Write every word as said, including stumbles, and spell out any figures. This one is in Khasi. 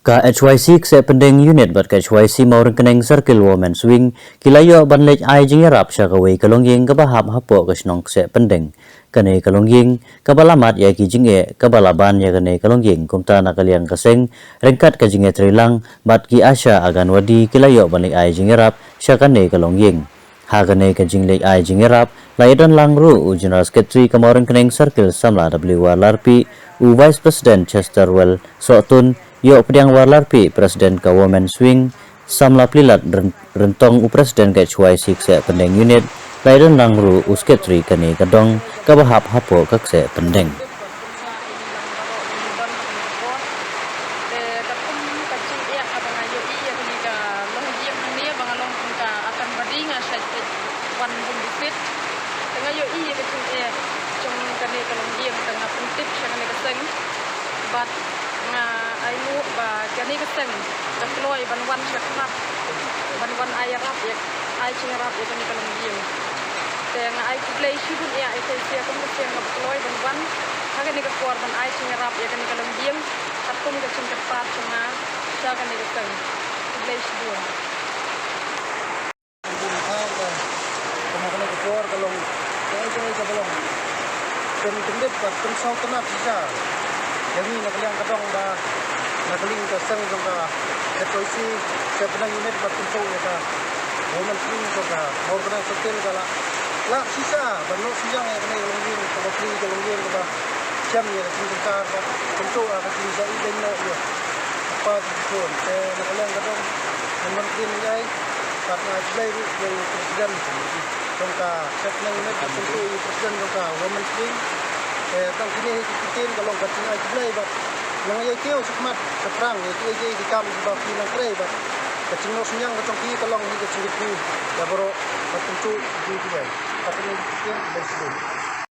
Ka H Y C Kseh Pyndeng Unit bad ka H Y C Mawryngkneng Circle Women's Wing ki la ïoh ban leit ai jingïarap sha kawei ka longïing kaba hap hapoh ka shnong Kseh Pyndeng. Kane ka longïing kaba la mad ïa ki jingeh kaba la ban ïa kane ka longïing, kumta na ka liang ka seng ryngkat ka jingïatreilang bad ki ASHA Anganwadi ki la ïoh ban leit ai jingïarap sha kane ka longïing. Ha kane ka jingleit ai jingïarap la ïadonlang ruh u General Secretary ka Mawryngkneng Circle Samla W Warlarpih, u Vice President Chesterwell Sohtun, Ïohpdiang Warlarpih, President ka Women's Wing, Samla Plilat Ryn-, Ryntong, u President ka H Y C Kseh Pyndeng Unit, la ïadonlang ruh u Secretary kane ka dong kaba hap hapoh ka Kseh Pyndeng. Te katkum ka jingeh kaba nga ïohi ïa kane ka longïing hangne ba nga long kum ka Anganwadi, nga shait peit wan home visit. Te nga ïohi ïa ka jingeh jong kane ka longïing, te nga pyntip sha kane ka seng. Bad nga ai nguh ba kane ka seng ka kloi ban wan sha khmat ban wan ai ïarap ïa, ai jingïarap ïa kane ka longïing. Te nga ai khublei shibun ïa i Khlei Sia kum ka seng kaba kloi ban wan ha kane ka por ban ai jingïarap ïa kane ka longïing katkum ka jingkyrpad jong nga sha kane ka seng. Khublei shibun. Kumno kane ka por ka long kaei kaei kaba long pynkyndit bad pynsngewtynnat shisha ïa ngi na ka liang ka dong ba na ka liang ka seng jong ka H Y C Kseh Pyndeng Unit bad kumjuh ïa ka Women's Wing jong ka Mawryngkneng Circle ka la lah shisha ban noh synñiang ïa kane ka longïing kaba plie, ka longïing kaba shem ïa ka jingdon kar bad kumjuh ïa ka jingjia ïeit noh ïa ka pa jong ka khun. Te na ka liang ka dong ngan wan kdien ïa i bad nga ai khublei ruh ïa u President jong ka Kseh Pyndeng Unit bad kumjuh ïa u President jong ka Women's Wing. Te tang kine hi ki ktien ka long ka jingai khublei bad nga ïai kiew shakhmat shaphrang ïa kiei kiei ki kam kiba phi nang trei bad ka jingnoh synñiang ka jong phi ka long hi ka jingkyrkhu ïa baroh bad kumjuh ïa phi. Te tang kine hi ki ktien, khublei shibun.